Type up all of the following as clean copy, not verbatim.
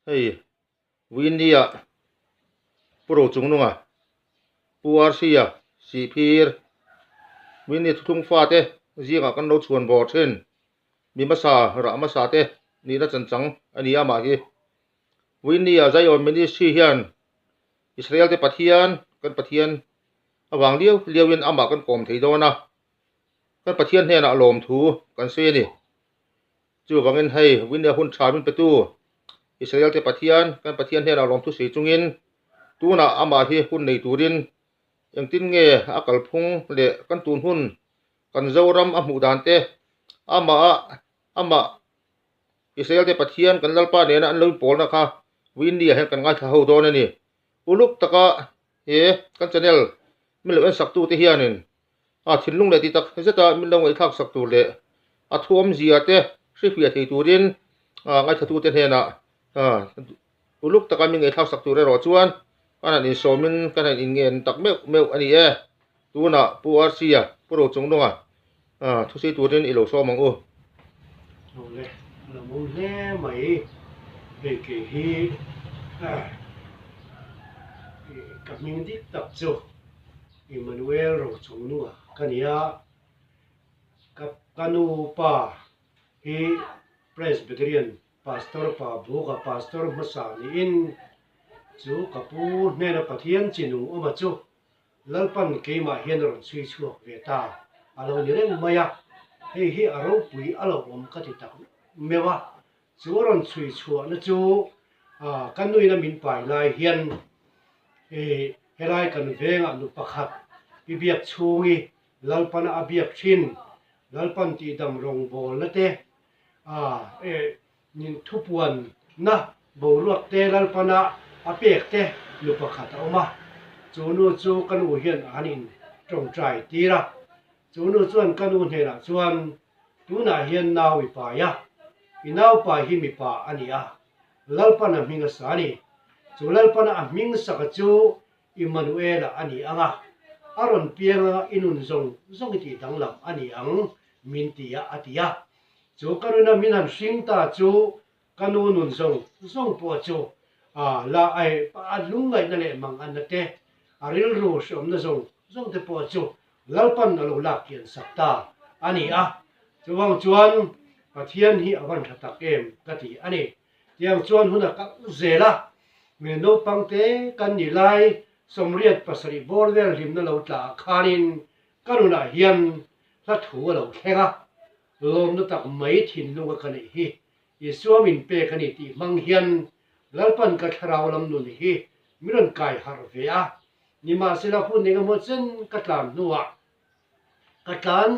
Hei Winnie-a Pu Rochungnunga, Pu RC-a Sihphir, Winnie thuthlung fate zingah kan lo chhuan bawr thin. Mi hmasa, rah hmasa te nihna chanchang a ni a mah hi. Winnie-a Zion Ministry hian Israel te Pathian, kan Pathian avang liau liauin amah kan kawm thei dawn a, kan Pathian hnenah lawmthu kan sawi a ni. Chuvangin hei Winnie-a hun tha min petu Israel te Pathian, kan Pathian hnenah lawmthu sawi chungin tunah amah hi hun nei turin engtin nge a kalphung leh kan tun hun kan Zoram a hmuh dan te amah amah Israel te Pathian kan Lalpa nena an lo inpawlna kha Winnie-a hian kan ngaithla ho dawn a ni. Uluk taka he kan channel min lo ensak tute hianin a thinlung leh ti tak zeta min lo ngaihthlak sak tur leh a thuawmzia te hrifiah thei turin ngaithlatute hnenah uluk taka min ngaihthlak sak tur erawh chuan kan han insawmin kan han inngen tak meuh meuh a ni e. Tunah Pu RC-a, Pu Rochungnunga thusei turin i lo sawm ang u. Awle, a lo awm hle mai. Hei kei hi ka hming dik tak chu Emmanuel Rochungnunga ka ni a, ka ka nu pa hi Presbyterian Pastor pa Buka Pastor hmasa niin chu ka pu hnena Pathian chinung awma chu Lalpan keimah hian a rawn chhui chhuak ve ta a lo ni reng mai a, hei hi a ropui a lo awm ka ti tak meuh a, chu a rawn chhui chhuahna chu ka nuina min pai lai hian helai kan vengah nu pakhat i biak chhungi Lalpana a biak thin, Lalpan tihdam rawngbawlna te Nin thupuanna boruak te Lalpana a pek te nu pakhat a awm a, chu nu chu ka nu hian a han in tawngtai tir a. Chu nu chuan ka nu hnenah chuan, Tunah hian nau i pai a, i naupai hi mipa a ni a, Lalpana hming a sa a ni. Chu Lalpana a hming saka chu Immanuela a ni ang a, a rawn piang anga i nun zawng zawng i tih danglam a ni ang min ti a, a ti a. Chu ka nuna min han hring ta chu ka nu nun zawng zawng pawh chu a la ai a lungngaihna leh manganna te, a rilru hreawmna zawng zawng te pawh chu Lalpan a lo lak kian sak ta a ni a. Chuvang chuan Pathian hi a van tha tak em ka ti a ni. Tiang chuan hun a kal zel a, mi naupang te kan nih lai 87 bawr vel hlimna lo tla ah khanin ka nunah hian hla thu a lo thleng a, lawmna tak mai thinlung a ka neih hi Isua min pek a ni tih hmang hian Lalpan ka thlarau lam nun hi min rawn kai harh ve a, nimahsela hun engemaw chen ka tlan hnuah Ka tlan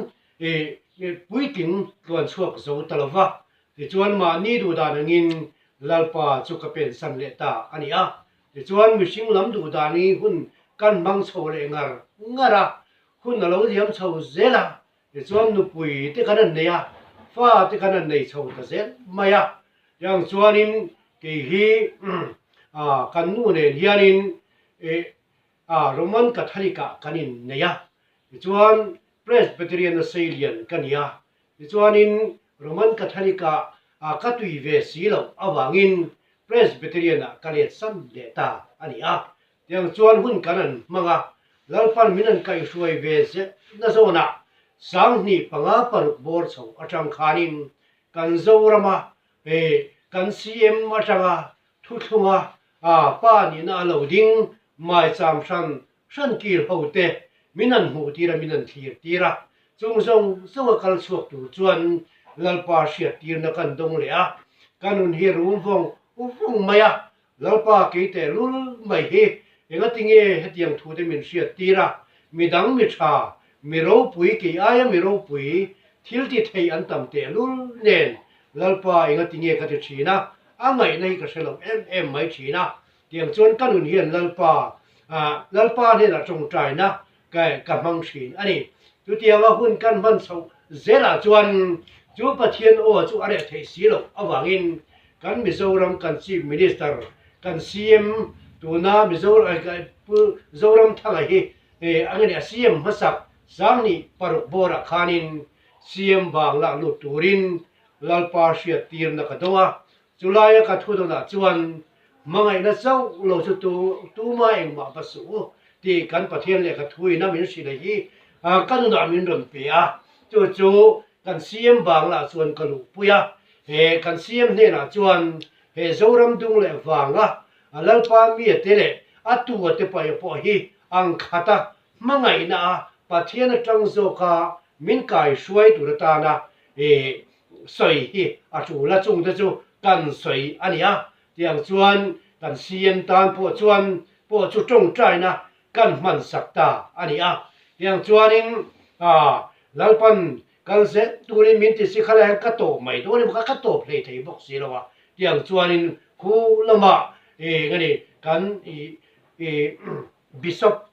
puitling tluan chhuak zo ta lo va, tichuan mahni duhdan angin Lalpa chu ka pensan leh ta a ni a. Tichuan mihring lam duhdani hun kan hmang chho leh ngar ngar a, hun a lo liam chho zel a, tichuan nupui te kan han nei a, fa te kan han nei chho ta zel mai a. Tiang chuanin kei hi kan nu nen hianin A, Roman Catholic ah kan in nei a, tichuan Presbyterian a seilian ka ni a, tichuanin Roman Catholic ah ka tui ve si loh avangin Presbyterian ah ka let san leh ta a ni a. Tiang chuan hun kan an hmang a, Lalpan min an kaihhruai ve zehna zawnah 2056 bawr chho atang khanin kan Zorama kan CM atanga Thuthlunga a pa nihna a lo ding maicham hran hran kir ho te min han hmuh tir a, min han thlir tir a. Chung zawng zawng a kal chhuak tur chuan Lalpa hriat tirna kan dawng leh a, ka nun hi rum vawng vawng mai a, Lalpa kei teh lul mai hi engatinge hetiang thu te min hriat tir a, midang mi tha, mi ropui kei aia mi ropui thil ti thei an tam teh lul nen Lalpa engatinge ka ti thin a, a ngaihna hi ka hre lo em em mai thin a, tiang chuan ka nun hian Lalpa, Lalpa hnenah tawngtaina ka ka hmang thin a ni. Chutianga hun kan hman chhoh zelah chuan chu Pathian aw chu a reh theih si loh avangin kan Mizoram kan Chief Minister, kan CM tuna Mizoram Pu Zoramthanga hi a nge ni a CM hmasak 2006 bawrah khanin CM bang lak lut turin Lalpa hriattirna ka dawng a. Chulaia ka thu dawnah chuan hmangaihna chauh lo chu tu tuma engmah va suh u tih kan Pathian lehkha thuin a min hrilh hi ka nunah min rawn pe a, chu chu kan CM banglah chuan ka luhpui a, he kan CM hnenah chuan he Zoram dung leh vanga Lalpa miate leh a tuate paih pawh hi ang khata hmangaihna a Pathian atang zawka min kaihruai tur atana sawi hi a tul a, chungte chu kan sawi a ni a, tiang chuan kan CM tan pawh chuan pawh chu tawngtaina kan hman sak ta a ni a, tiang chuanin Lalpan kal zel turin min ti si kha lai hian ka tawp mai dawn emaw kha ka tawp hlei thei bawk si lo a, tiang chuanin khu lamah eng a ni kan Bishop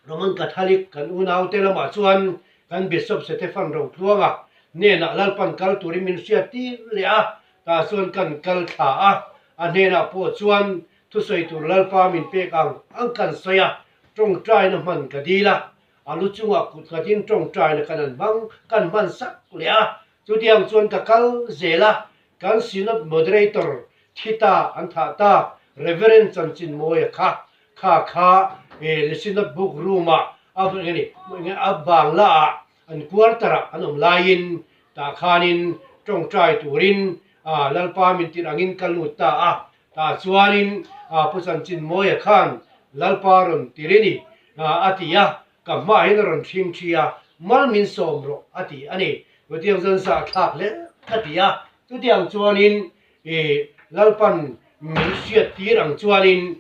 Roman Catholic kan unaute lamah chuan kan Bishop Setefan Rotluanga hnenah Lalpan kal turin min hriat tir leh a, tah chuan kan kal thla a, a hnenah pawh chuan thusawi tur Lalpa min pek ang ang kan sawi a, tawngtaina hman ka dil a, a lu chungah kut nghatin tawngtaina kan an hmang kan hman sak leh a, chutiang chuan ka kal zel a, kan Synod Moderator thi ta an thah tak Reverend Chanchinmawia kha Kha kha e Synod Book Room ah a enge ni a bangla ah an quarter ah an awm laiin tah khanin tawngtai turin a Lalpa min tirh angin ka lut ta a, tah chuanin a Pu Chanchinmawia khan Lalpa rawn tir i ni a ti a, ka hmaah hian a rawn thing thi a, mal min sawm rawh a ti a ni. Chutiang chuan zahthlak hle ka ti a, chutiang chuanin I Lalpan min hriat tir ang chuanin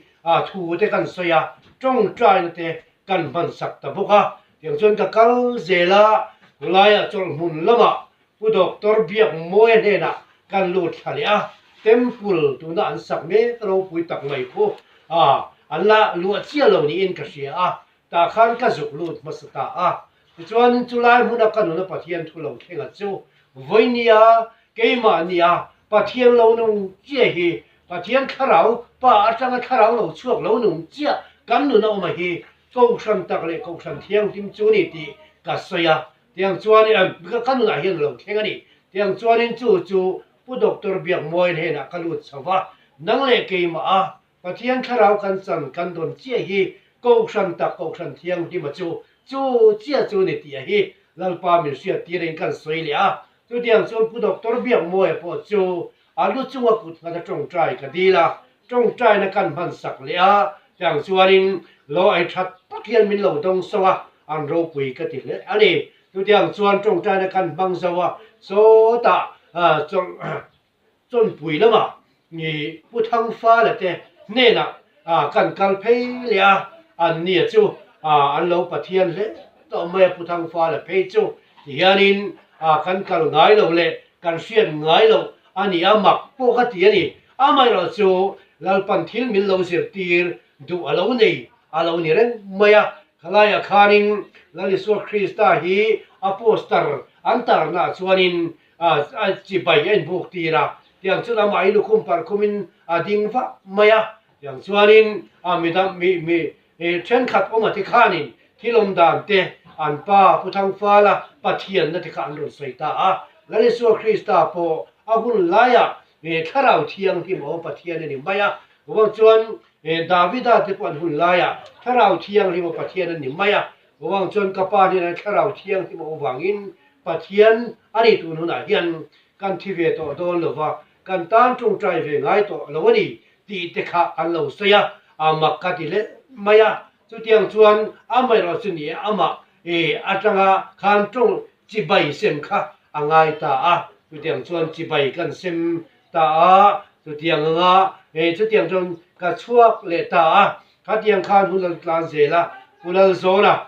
thu te kan sawi a, tawngtaina te kan hman sak ta bawk a. Tiang chuan ka kal zel a, khulaiah chawlhhmun lamah Pu Doctor Biakmawia hnenah kan lut thla leh a, Temple tuna an sak mek ropui tak mai khu an la luah chiah lo niin ka hria a, tah khan ka zuk lut hmasa ta a. Tichuanin chulai hmuna ka nuna Pathian thu lo thlenga chu vawinia keimahnia Pathian lo nung chiah hi Pathian thlarau pa atanga thlarau lo chhuak lo nung chiah kan nuna awma hi Kohhran tak leh Kohhran thianghlim chu ni tih ka sawi a. Tiang chuanin ka nunah hian lo thleng a ni. Tiang chuanin chu chu Pu Doctor Biakmawi hnenah ka lut chho va, nang leh keimah a Pathian thlarau kan chan kan dawn chiah hi Kohhran tak Kohhran Thianghlima chu chu chiah chu ni tih a hi Lalpa min hriat tir in kan sawi leh a. Chutiang chuan Pu Doctor Biakmawia pawh chu a lu chunga kut nghat a tawngtai ka dil a, tawngtaina kan hman sak leh a, tiang chuanin lo ei that tak hian min lo dawng so a, an ropui ka ti hle a ni. Chutiang chuan tawngtaina kan hmang zo a, sawtah chawlh Chawnpui lamah i Pu Thangfala te hnenah kan kal phei leh a, an nia chu an lo Pathian hle tawh mai a Pu Thangfala phei chu tihianin kan kal ngai lo leh kan hriat ngai loh a ni a, mak pawh ka ti a ni. Amaherawh chu Lalpan thil min lo zirtir duh a lo nei a lo ni reng mai a, khalaiah khanin Lal Isua Krista hi a poster an tarnaah chuanin A chibai a inbuk tir a, tiang chuan amah hi lukhum parh khumin a ding vah mai a, tiang chuanin a midang mi mi thenkhat awm a te khanin thil awm dan te an pa Pu Thangfala Pathianna te kha an rawn sawi ta a, Lal Isua Krista pawh a hun laiah Thlarau Thianghlim awm Pathian a ni mai a, chuvang chuan Davida te pawh an hun laiah Thlarau Thianghlim awm Pathian a ni mai a, chuvang chuan ka pa hnenah Thlarau Thianghlim awm vangin Pathian a nih tun hunah hian kan thi ve tawh dawn lo va, kan tan tawngtai ve ngai tawh lo a ni tih te kha an lo sawi a, a mak ka ti hle mai a. Chutiang chuan amaherawh chu ni e, amah e atanga khan tawng chibai sem kha a ngai ta a, chutiang chuan chibai kan sem ta a, chutiang anga e chutiang chuan ka chhuak leh ta a, khatiang khan hun a tlan zel a, Pu Lalzawna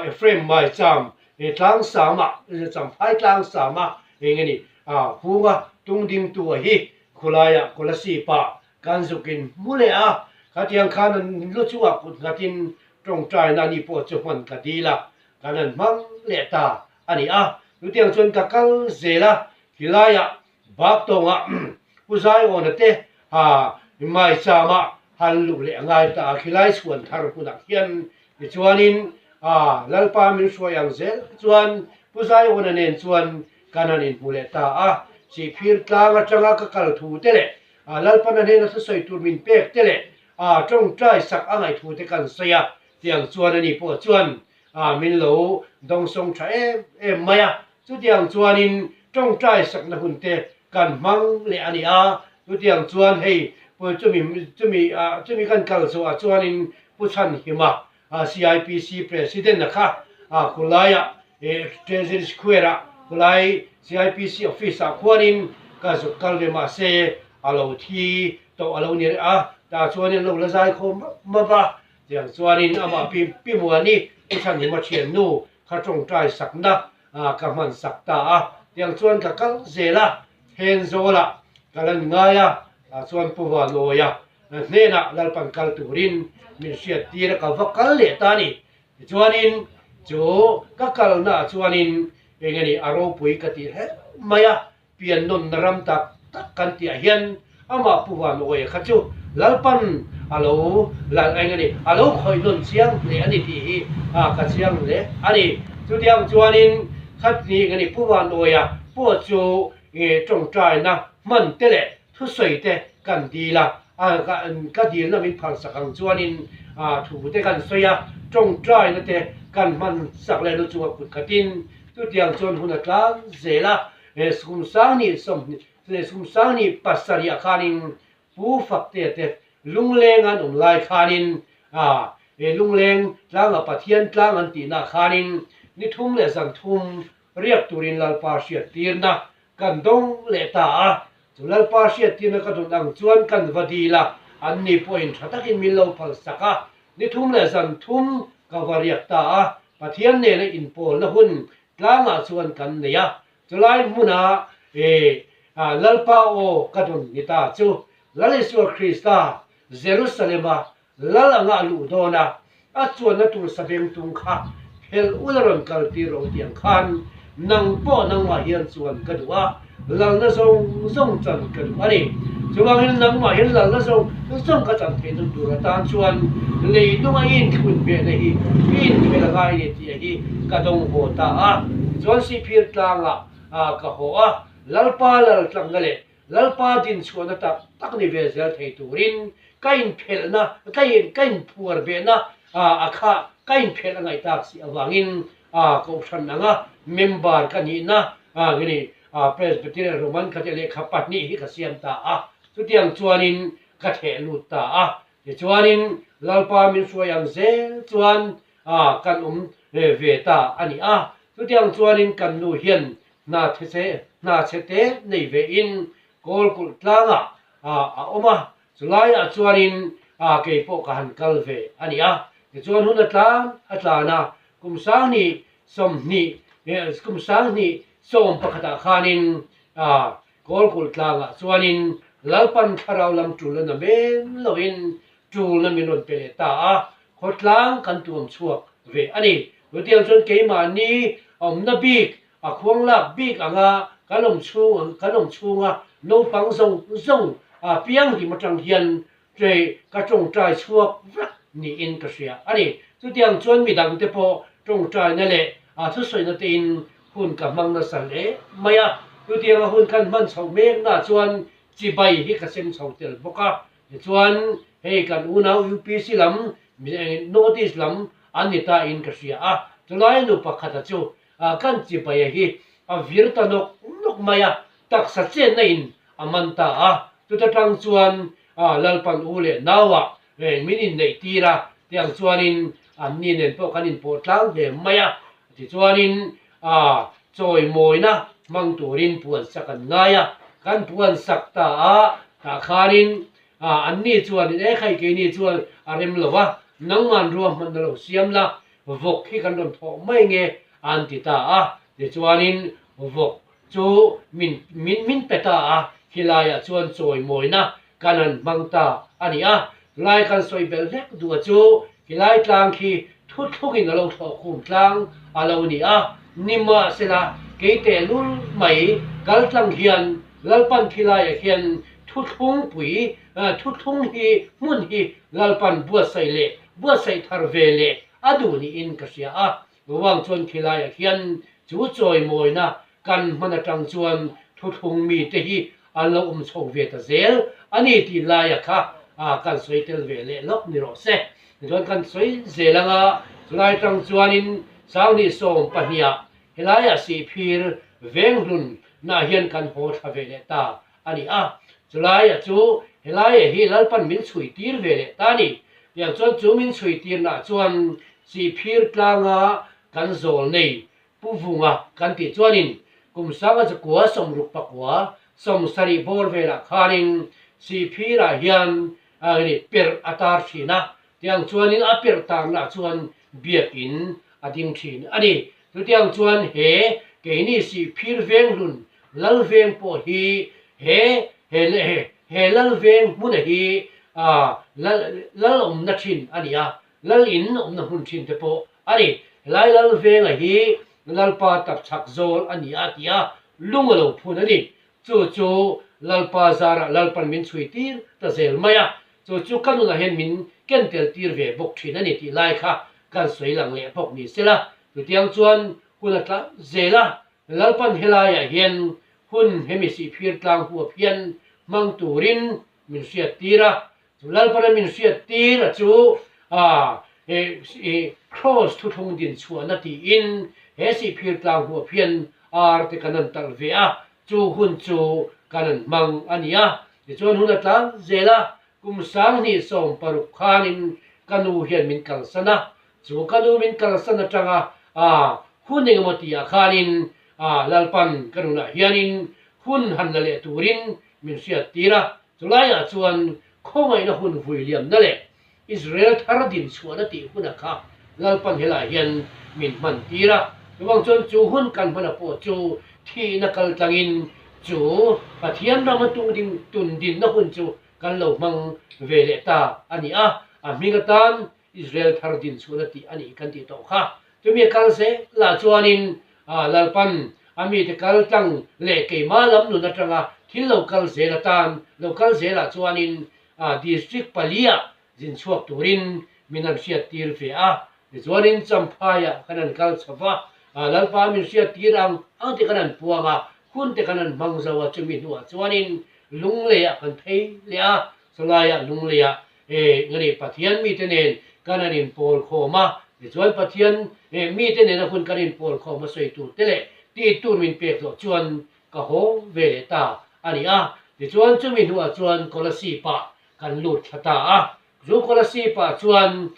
Ephraim Maicham he tlang sama Champhai tlang sama eng a ni a hunga tung ding tu a hi khulaiah Kolasib-ah kan zukin hmu leh a, khatiang khan an lu chungah kut nghatin tawngtaina ni pawh chu hman ka dil a, kan han hmang leh ta a ni a, chutiang chuan ka kal zel a, khilaiah Bak tawngah Pu Zaiawna te Maichama han luh leh a ngai ta a, khilai chhuan thar hmunah khian tichuanin Lalpa min hruai ang zel chuan Pu Zaiawna nen chuan kan han inhmu leh ta a. Sihphir tlang atanga ka kal thu te leh Lalpana hnena thusawi tur min pek te leh tawngtai sak a ngaih thu te kan sawi a, tiang chuan ani pawh chuan min lo dawngsawng tha em em mai a. Chutiang chuanin tawngtai sakna hun te kan hmang leh a ni a, chutiang chuan hei chumi chumi chumi kan kal zawhah chuanin Pu Chhanhima CIPC President a kha khulaiah Treasury Square ah khulai CIPC office ah khuanin ka zuk kal ve mahse a lo thi tawh a lo ni reh a, tah chuanin lo la zai khawm map map a, tiang chuanin amah Pi Pi Muani Pu Chhanhima thiannu kha tawngtai sakna ka hman sak ta a, tiang chuan ka kal zel a, Thenzawl-ah ka lan ngai a, tah chuan Pu Vanawia hnenah Lalpan kal turin min hriat tir a, ka va kal leh ta a ni. Tichuanin chu ka kalnaah chuanin eng nge ni a ropui ka tih hle mai a, pian nawnna ram tak tak kan tihah hian amah Pu Vanawia kha chu Lalpan a lo lal eng nge ni a lo khawih nawn chiang hle a ni tih hi ka chiang hle a ni. Chutiang chuanin khatni eng nge ni Pu Vanawia pawh chu tawngtaina hman te leh thusawi te kan dil a, ka dilna min phalsak ang chuanin thu te kan sawi a, tawngtaina te kan hman sak leh lu chunga kut khatin chutiang chuan hun a tlan zel a, kum sanghnih sawmhnih kum sanghnih pasarih ah khanin Pu Faktea te lungleng an awm lai khanin lungleng tlanga Pathian tlang an tihna khanin ni thum leh zan thum riak turin Lalpa hriattirna Kan dawng leh ta a, chu Lalpa hriattirna ka dawn ang chuan kan va dil a, an ni pawhin tha takin min lo phal sak a, ni thum leh zan thum ka va riak ta a, Pathian nena inpawlna hun tlangah chuan kan nei a, chulai hmuna e Lalpa aw ka dawn ni ta chu Lal Isua Krista Jerusalema Lal anga a luh dawn a, a chuanna tur sabeng tung kha phelh ula rawn kal tir rawh tiang khan nang pawh nangmah hian chuan ka duh a, lalna zawng zawng chan ka duh a ni. Chuvangin nangmah hian lalna zawng zawng ka chan theih nun tur atan chuan lei nunga i inthlun behna hi i inkhel a ngai ni tih hi ka dawng haw ta a. Tichuan Sihphir tlangah ka haw a, Lalpa lal tlangna leh Lalpa dinchhuahna tak tak ni ve zel thei turin ka inphelhna, ka in ka inphuar behna a kha ka inphelh a ngaih tak si avangin Kohhran anga member ka nihna nge ni Presbyterian Roman Catholic lehkha pahnih hi ka siam ta a, chutiang chuanin ka theh lut ta a. Tichuanin Lalpa min hruai ang zel chuan kan awm ve ta a ni a, chutiang chuanin kan nu hian Hna these hna chhe te nei ve in kawl kulh tlangah a awm a, chulaiah chuanin kei pawh ka han kal ve a ni a. Tichuan hun a tlan a tlan a, kum sanghnih 20 kum 20 11ah khanin kawl kulh tlangah chuanin Lalpan thlarau lam tul a na men loin tulna min rawn pe leh ta a, khawtlang kan tuam chhuak ve a ni. Chutiang chuan keimahni awmna bik A khuang lak bik anga kan awm chhung kan awm chhunga naupang zawng zawng a pianghlim atang hian ṭei ka ṭawngṭai chhuak vek niin ka hria a ni. Chutiang chuan midangte pawh ṭawngṭaina leh a thusawiina tein hun ka hmang nasa hle mai a. Chutianga hun kan hman chhoh meknaah chuan chibai hi ka sem chho tel bawk a. Tichuan hei kan unau UPC lam North East lam an ni ta in ka hria a. Chulai nu pakhata chu Kan chipaia hi a vir ta nawk nawk mai a, taksa chenna in a man ta a, chuta tang chuan Lalpan u leh nauah min inneih tir a, tiang chuanin anni nen pawh kan inpawh tlang hle mai a, tichuanin chawimawina hmang turin puan sak an ngai a, kan puan sak ta a, tah khanin anni chuanin e khai keini chuan a rem lo a, nangman ruahmanna lo siam la, Vawk hi kan rawn thawh mai nge an ti ta a, tichuanin vawk chu min min min pe ta a, khilaiah chuan chawimawina kan han hmang ta a ni a, lai kan sawi belh hlek duh a chu khilai tlang khi thuthlungin a lo thlawh khum tlang a lo ni a, nimahsela kei tehlul mai kal tlang hian Lalpan khilaiah hian thuthlungpui thuthlung hi hmun hi Lalpan buatsaih leh Buatsaih thar ve leh a duh niin ka hria a, Wang chuan khilaiah hian chu chawimawina kan hman atang chuan Thuthlung mite hi an lo awm chho ve ta zel a ni tih laia kha kan sawi tel ve leh lawk ni rawh se. Tichuan kan sawi zel anga chulai tang chuanin Sanghnih 12ah helaiah Sihphir Venghlun nah hian kan haw thla ve leh ta a ni a. Chulaia chu helaiah hi Lalpan min chhui tir ve leh ta a ni. Tiang chuan chu min chhui tirnah chuan Sihphir tlanga kan zawl nei Pu Vunga kan tih chuanin kum sanga zakua 69 70 bawr velah khanin Sihphirah hian perh a tar thin a, tiang chuanin a perh tarnaah chuan biakin a ding thin a ni. Chutiang chuan he keini Sihphir Venghlun Lal Veng pawh hi he he Lal Veng hmuna hi Lal awmna thin a ni a, Lal in awmna hmun thin te pawh a ni. Helai Lal Venga hi Lalpa tapchhak zawl a ni a ti a, lung a lo phun a ni. Chu chu Lalpa zarah Lalpan min chhui tir ta zel mai a, chu chu ka nunah hian min ken tel tir ve bawk thin a ni tih lai kha kan sawi lang leh bawk ni sela. Chutiang chuan hun a tla zel a, Lalpan helaiah hian hun hemi sihphir tlang huap hian hmang turin min hriat tir a, Chu Lalpana min hriat tir a chu Kraws thuthlung din chhuahna tiin he Sihphir tlang huap hian ar te kan han talh ve a, chu hun chu kan han hmang a ni a. Tichuan hun a tlang zel a, kum 2016 khanin ka nu hian min kalsan a, chu ka nu min kalsan atanga hun engemaw tihah khanin Lalpan ka nunah hianin hun han la leh turin min hriat tir a. Chulaiah chuan khawngaihna hun vui liamna leh Israel thar din chhuahna tih huna kha Lalpan helaiah hian min hman tir a. Chuvang chuan chu hun kan hmana pawh chu thihna kal tlangin chu Pathian rama tung ding tun dinna hun chu kan lo hmang ve leh ta a ni a. A hming atan Israel thar din chhuahna tih a nih kan tih tawh kha. Chumi a kal zel lah chuanin Lalpan a mite kal tlang leh keimah lam nun atanga thil lo kal zel atan lo kal zelah chuanin District paliah zin chhuak turin min han hriat tir ve a. Tichuanin Champhaiah kan han kal chho va, Lalpa min hriat tir ang ang te kan han puang a, hun te kan han hmang zo a, chumi hnuah chuanin Lungleiah kan phei leh a, chulaiah Lungleiah He ngani Pathian mite nen kan an inpawl khawm a, tichuan Pathian mite nena hun kan inpawl khawm a sawi tur te leh tih tur min pek zawh chuan ka haw ve leh ta a ni a. Tichuan chumi hnuah chuan Kolasip-ah kan lut thla ta a. Chu Kolasip-ah chuan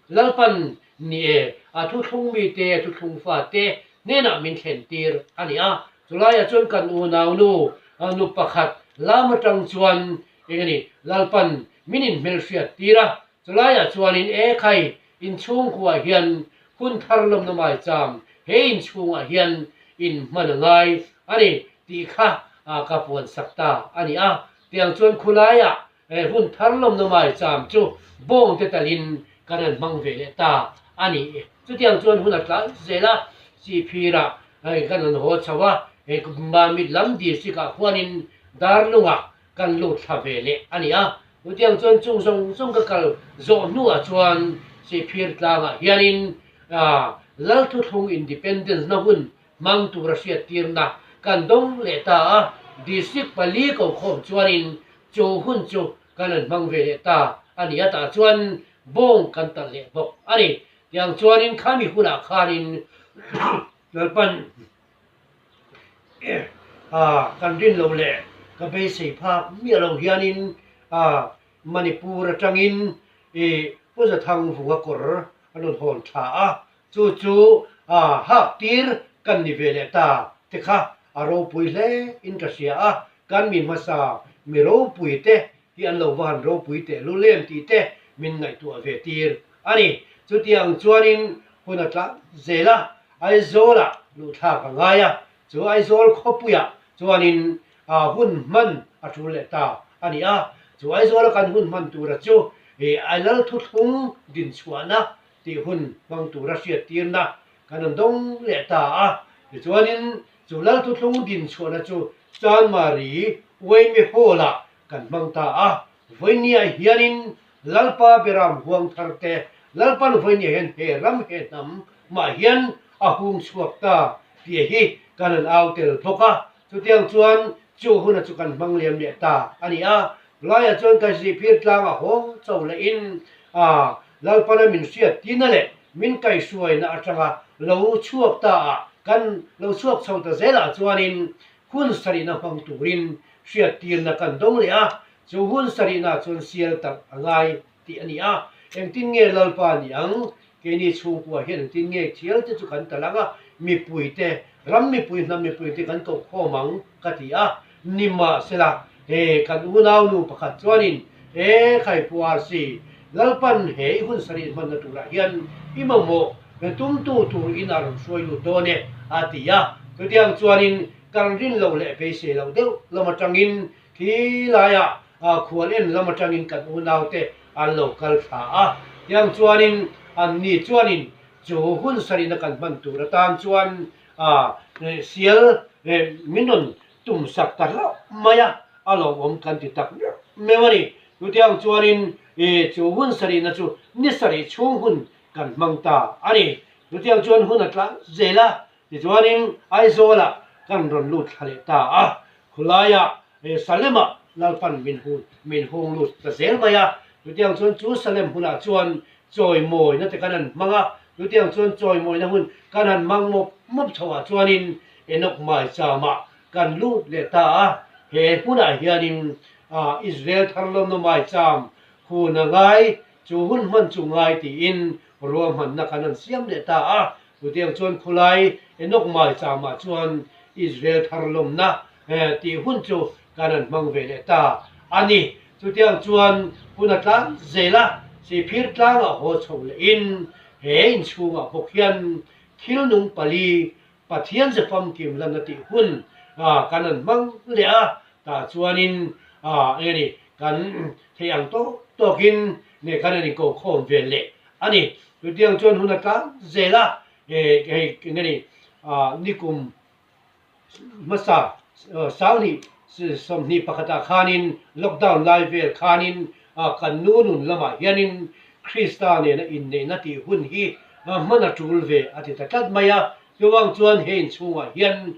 Lalpan ni e, a thuthlung mite, a thuthlung fate hnenah min thlen tir a ni a. Chulaiah chuan kan unaunu nu pakhat lam atang chuan Eng a ni, Lalpan min inhmelhriat tir a, chulaiah chuanin e khai, inchhungkuah hian hun thar lawmna mai cham he inchhungah hian inhman a ngai a ni tih kha ka puan sak ta a ni a. Tiang chuan khulaiah hun thar lawmna mai cham chu bawngte talin kan han hmang ve leh ta a ni. Chutiang chuan hun a tlai zel a, Sihphirah kan han haw chho a, Mamit lam district-ah khuanin Darlungah kan lut thla ve leh a ni a. Chutiang chuan chung zawng zawng ka kal zawh hnuah chuan Sihphir tlangah hianin Lalthuthlung Independence na hun hmang tura hriattirna kan dawng leh ta a. District pali ko khawm chuanin chu hun chu kan han hmang ve leh ta a ni a, tah chuan bawng kan talh leh bawk a ni. Tiang chuanin khami hunah khanin Lalpan Kan rin lo leh ka beisei phak miah lo hianin Manipur atangin Pu Zathangvunga kawr an rawn hawn tha a, chu chu hak tir kan ni ve leh ta te kha a ropui hle in ka hria a, kan mi hmasa mi ropui te hi an lo va han ropui teh lul em tih te min ngaihtuah ve tir a ni. Chutiang chuanin hun a tla zel a, Aizawlah luhthlak a ngai a, chu Aizawl khawpuiah chuanin hun hman a tul leh ta a ni a, chu Aizawla kan hun hman tura chu Lal thuthlung dinchhuahna tih hun hmang tura hriattirna kan rawn dawng leh ta a, tichuanin chu Lal thuthlung dinchhuahna chu Chanmari Uaimi Hall-ah kan hmang ta a, vawinia hianin Lalpa Beram huang thar te, Lalpan vawinia hian he ram he hnam mah hian a hung chhuak ta tih hi kan han au tel bawk a. Chutiang chuan chu huna chu kan hmang liam leh ta a ni a. Laiah chuan kan Sihphir tlanga haw cho lehin a Lalpana min hriat tina leh min kaihhruaina atanga lo chhuak ta a, kan lo chhuak chho ta zelah chuanin hun sarihna hmang turin hriattirna kan dawng leh a, chu hun sarihna chuan sial tak a ngai tih a ni a. Engtin nge Lalpa ni ang? Keini chhungkua hian engtin nge thial te chu kan tal ang a, mipuite, ram mipui, hnam mipui te kan koh khawm ang ka ti a. Nimahsela, he kan unaunu pakhat chuanin he Khaipu RC, Lalpan he i hun sarih hmanna turah hian i mamawh tumtu tur in a rawn hruai lut dawn e a ti a. Chutiang chuanin kan rin loh leh beisei loh deuh lam atangin Khi laiah khual en lam atangin kan unaute an lo kal thla a, tiang chuanin anni chuanin chu hun sarihna kan hman tur atan chuan sial min rawn tum sak ta hlauh mai a, a lawmawm kan ti tak meuh meuh a ni. Chutiang chuanin chu hun sarihna chu ni sarih chhung hun kan hmang ta a ni. Chutiang chuan hun a tlang zel a, tichuanin Aizawlah kan rawn lut thla leh ta a, Khulaiah Salemah Lalpan min hun min hung lut ta zel mai a, chutiang chuan chu Salem hunah chuan chawimawina te kan han hmang a, chutiang chuan chawimawina hun kan han hmang mawp mawp chhoah chuanin Enok maichama kan lut leh ta a, he hmunah hianin Israel tharlawmna maicham hun a ngai, chu hun hman chu ngai tiin ruahmanna kan han siam leh ta a, Chutiang chuan khulai Enok maicham-ah chuan Israel thar lawmna tih hun chu kan han hmang ve leh ta a ni. Chutiang chuan hun a tlang zel a, Sihphir tlangah haw chho lehin he inchhungah bawk hian thil nung pali Pathian ze famkim lanna tih hun kan han hmang leh a, tah chuanin eng a ni kan theih ang tawk tawkin nge kan han inkokhawm ve leh a ni. Chutiang chuan hun a tlang zel a, hei eng nge ni nikum hmasa 20 21 ah khanin lockdown lai vel khanin kan nu nun lamah hianin Krista nena inneihna tih hun hi hman a tul ve a ti ta tlat mai a. Chuvang chuan he inchhungah hian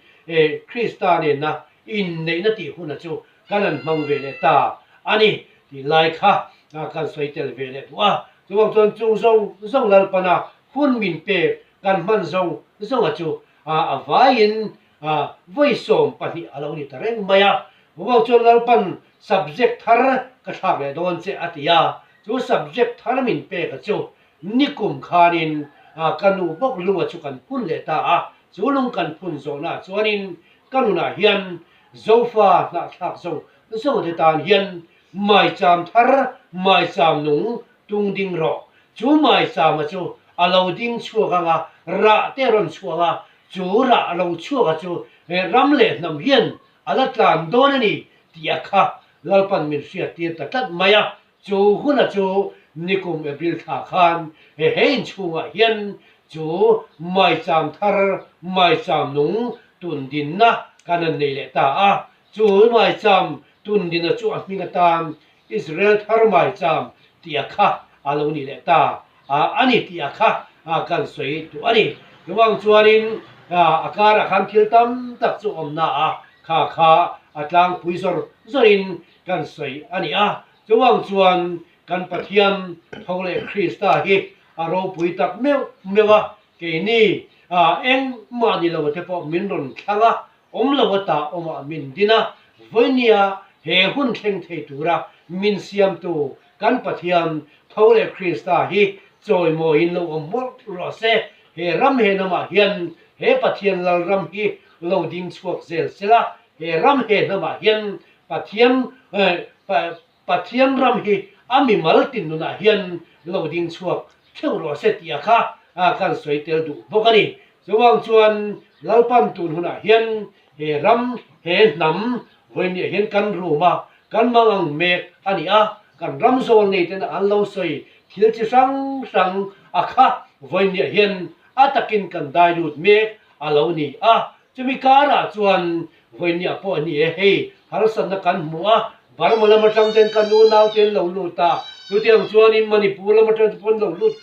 Krista nena inneihna tih huna chu kan han hmang ve leh ta a ni tih lai kha kan sawi tel ve leh duh a. Chuvang chuan chung zawng zawng Lalpana hun min pek kan hman zawng zawnga chu a vaiin vawi 12 a lo ni ta reng mai a. Chuvang chuan Lalpan subject thar ka thlak leh dawn che a ti a, chu subject thar min pek a chu nikum khanin ka nu bawk lunga chu kan phun leh ta a, chu lung kan phun zawhnaah chuanin ka nunah hian Zofa hnahthlak zawng zawngte tan hian Maicham thar, maicham nung tung ding rawh. Chu maichama chu a lo ding chhuak ang a, rah te a rawn chhuak a, chu rah a lo chhuak a chu he ram leh hnam hian a la tlan dawn a ni tih a kha Lalpan min hriattir ta tlat mai a. Chu huna chu nikum April thla khan he he inchhungah hian chu maicham thar, maicham nung tun dinna kan han nei leh ta a. Chu maicham Tundina chu a hming atan Israel thar maicham tih a kha a lo ni leh ta a ni tih a kha kan sawi duh a ni. Chuvang chuanin a karah khan thil tam tak chu awmna a kha kha a tlangpui zawr zawrin kan sawi a ni a. Chuvang chuan kan Pathian tho leh Krista hi a ropui tak meuh meuh a, keini engmah ni lo te pawh min rawn thlang a, Awm lo ata awmah min din a, vawinia he hun thleng thei tura min siamtu kan Pathian tho leh Krista hi chawimawiin lo awm mawlh rawh se. He ram he hnamah hian he Pathian Lalram hi lo ding chhuak zel sela, he ram he hnamah hian Pathian Pathian ram hi a mimal tin nunah hian lo ding chhuak theuh rawh se tih a kha kan sawi tel duh bawk a ni. Chuvang chuan Lalpan tun hunah hian he ram, he hnam vawinia hian kan rum a, kan mang ang mek a ni a, kan ram zawl nei tena an lo sawi thil chi hrang hrang a kha vawinia hian a takin kan dai lut mek a lo ni a. Chumi karah chuan vawinia pawh a ni e, hei harsatna kan hmu a, Burma lam atang ten ka nu nau te an lo lut a, chutiang chuanin Manipur lam atang te pawh an lo lut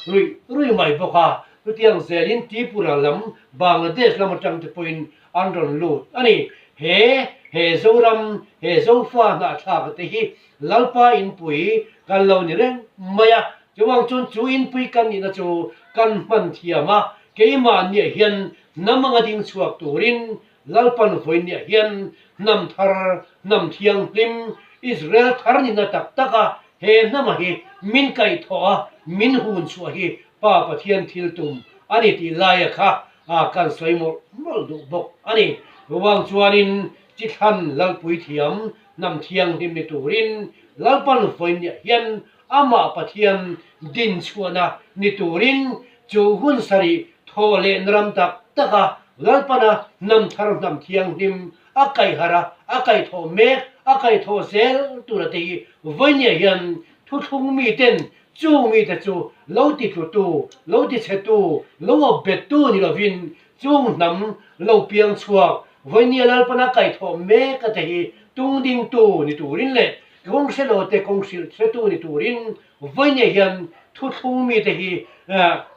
ruih ruih mai bawk a. Chutiang zelin Tripura lam, Bangladesh lam atang te pawhin an rawn lut a ni. He he Zoram, he Zofa hnahthlak te hi Lalpa inpui kan lo ni reng mai a. Chuvang chuan chu inpui kan nihna chu kan hman thiam a, keimahniah hian hnam anga ding chhuak turin Lalpan vawinia hian hnam thar, hnam thianghlim, Israel thar nihna tak taka he hnama hi min kaihthawh a, min hun chhuah hi Pa Pathian thil tum a ni tih laia kha kan sawi mawlh mawlh duh bawk a ni. Chuvang chuanin chi thlan Lalpui thiam hnam thianghlim ni turin Lalpan vawinia hian amah Pathian din chhuahna ni turin chu hun sarih thaw lehna ram tak taka Lalpana hnam thar hnam thianghlim a kaihharh a, a kaihthawh mek, a kaihthawh zel tura te hi vawinia hian thuthlung miten chung mite chu lo titlutu, lo tichhetu, lo awpbettu ni lovin chung hnam lo piang chhuak vawinia Lalpana kaihthawh mek a te hi tungdingtu ni turin leh Kawng hre lo te kawng hrilh hretu ni turin vawinia hian thuthlung mite hi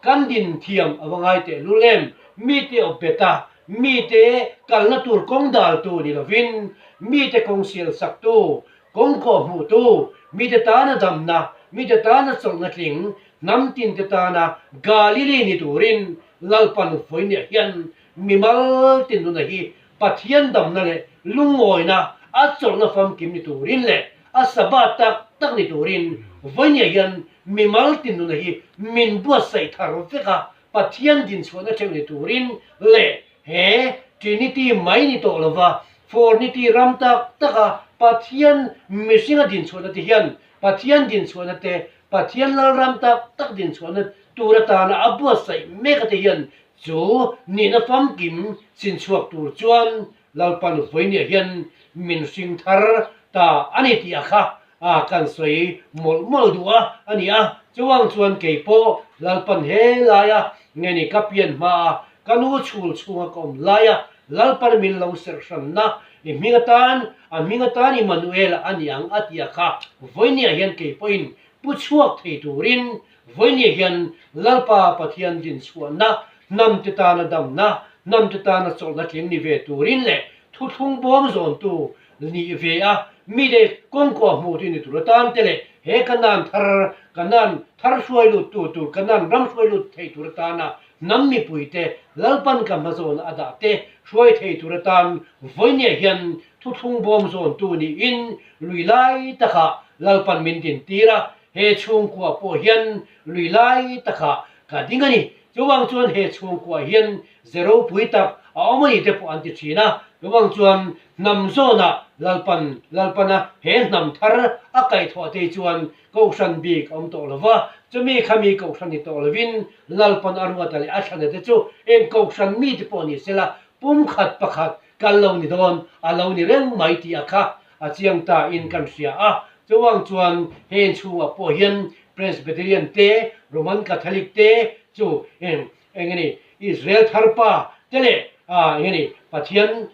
kan din thiam a va ngai teh lul em? Mite awp bet a, mite kalna tur kawng daltu ni lovin mite kawng sial saktu, kawng kawh hmuhtu, mite tana damna, mite tana chawlhna tling, hnam tinte tana Galili ni turin Lalpan vawinia hian Mimal tinhnuna hi Pathian damna leh lungawina a chawlhna famkim ni turin leh a Sabbath tak tak ni turin vawinia hian mimal tinhnuna hi min buatsaih thar vek a, Pathian dinchhuahna theuh ni turin leh he Trinity mai ni tawh lova Fornity ram tak taka Pathian mihringa dinchhuahna te hian Pathian dinchhuahna te Pathian Lalram tak tak dinchhuahna tur atana a buatsaih mek ate hian Chu nihna famkim chinchhuak tur chuan Lalpan vawinia hian min hring thar ta a ni tih a kha kan sawi mawlh mawlh duh a a ni a. Chuvang chuan kei pawh Lalpan he laia nge ni ka pian hma a, ka nu chhul chhunga ka awm laia Lalpan min lo serh hranna i hming atan, a hming atan Immanuel a ni ang a tih a kha vawinia hian kei pawhin pu chhuak thei turin Vawinia hian Lalpa Pathian dinchhuahna, hnamte tana damna, hnamte tana chawlhna tling ni ve turin leh thuthlung bawm zawntu nih ve a, mite kawngkuah hmuhtu ni tur atan te leh he Kanaan thar, Kanaan thar hruai luttu tur, Kanaan ram hruai lut thei tur atana hnam mipuite Lalpan ka hmazawn a dah te hruai thei tur atan vawinia hian thuthlung bawm zawntu niin lui lai takah Lalpan min dintir a, He chhungkua pawh hian lui lai takah ka ding a ni. Chuvang chuan he chhungkua hian ze ropui tak a awm a ni te pawh an ti thin a. Chuvang chuan hnam zawnah Lalpan Lalpana he hnam thar a kaihthawh te chuan kohhran bik a awm tawh lo va, chumi khami kohhran ni tawh lovin Lalpan a ruata leh a thlana te chu eng kohhran mi te pawh ni sela pumkhat pakhat kal lo ni dawn a lo ni reng mai tih a kha a chiang ta in kan hria a. Chuvang chuan heng chhungah pawh hian Presbyterian te, Roman Catholic te chu eng eng ni Israel thar pa te leh eng ni Pathian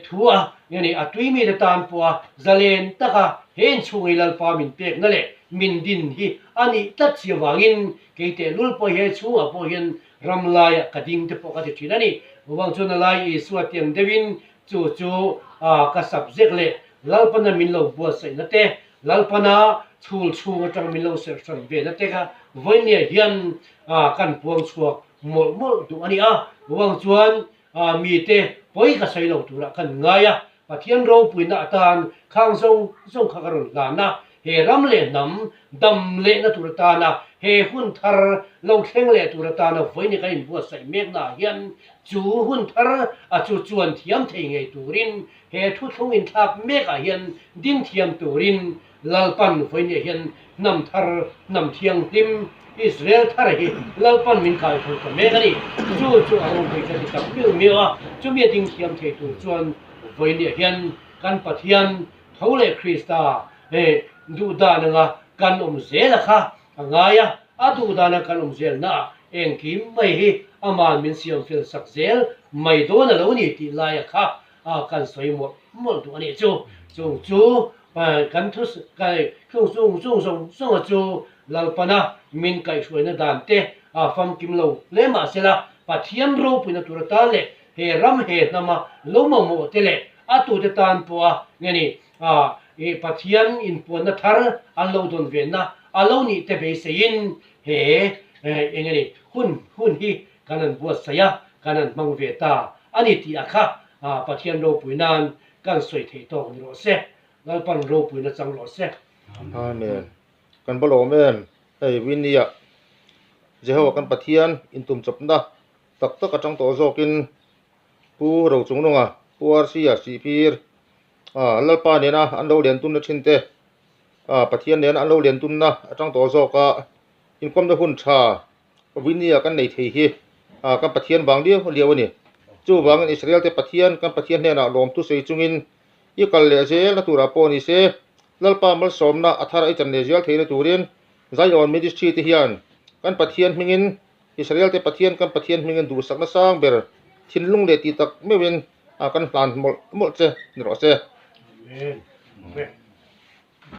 thu a eng ni a tui mite tan pawha zalen taka heng chhung hi Lalpa min pekna leh min din hi a nih tlat si avangin kei tehlul pawh he chhungah pawh hian ram laiah ka ding te pawh ka ti thin a ni. Chuvang chuan a lai Isua tiang deuhin Chu chu ka subject leh Lalpana min lo buatsaihna te, Lalpana chhul chhung atang min lo serh hran ve na te kha vawinia hian kan puang chhuak mawlh mawlh duh a ni a. Chuvang chuan mite pawi ka sawi lo turah kan ngai a, Pathian ropuina atan khang zawng zawng kha ka rawn hlan a, he ram leh hnam dam lehna tur atana he hun thar lo thleng leh tur atana vawinia kan inbuatsaih meknaah hian Chu hun thar a chu chuan thiam thei ngei turin he thuthlung inthlak mekah hian ding thiam turin Lalpan vawinia hian hnam thar, hnam thianghlim, Israel thar hi Lalpan min kai tho ta mek a ni. Chu chu a ropui ka ti tak miau miau a, chumi a ding thiam thei tur chuan vawinia hian kan Pathian tho leh Krista he duhdan anga kan awm zel a kha a ngai a, a duhdana kan awm zelnaah engkim mai hi aman min siam fel sak zel mai dawn a lo ni tih laia kha kan sawi mawlh mawlh duh a nih chu. Chung chu kan thu chung chung zawng zawnga chu Lalpana min kaihhruaina dan te A famkim lo hle mahsela Pathian ropuina tur atan leh he ram he hnama lo mamawh te leh a tute tan pawha nge ni a i Pathian inpuanna thar an lo dawn venna a lo nih te beiseiin he eng nge ni hun hun hi kan han buatsaih a, kan han hmang ve ta a ni tih a kha Pathian ropui nan kan sawi theih tawk ni rawh se. Lalpan ropuina chang rawh se. Amen. Kan va lawm em? Hei Winnie-ah Jehovah kan Pathian intum chawpna tak tak atang tawh zawkin Pu Rochungnunga, Pu RC-a Sihphir, Lalpa nena an lo lian tunna thin te, Pathian nena an lo lian tunna atang tawh zawka inkawmna hun tha Winnie-a kan nei thei hi kan Pathian vang liau liau a ni. Chuvangin Israel-te Pathian kan Pathian hnenah lawmthu sawi chungin I kal leh zel na turah pawh ni se, Lalpa malsawmna a thar a i chan leh zel theihna turin Zion Ministry te hian kan Pathian hmingin, Israel te Pathian kan Pathian hmingin duhsakna sang ber thinlung leh tih tak meuhin kan hlan mawlh mawlh che ni rawh se. Amen. Amen.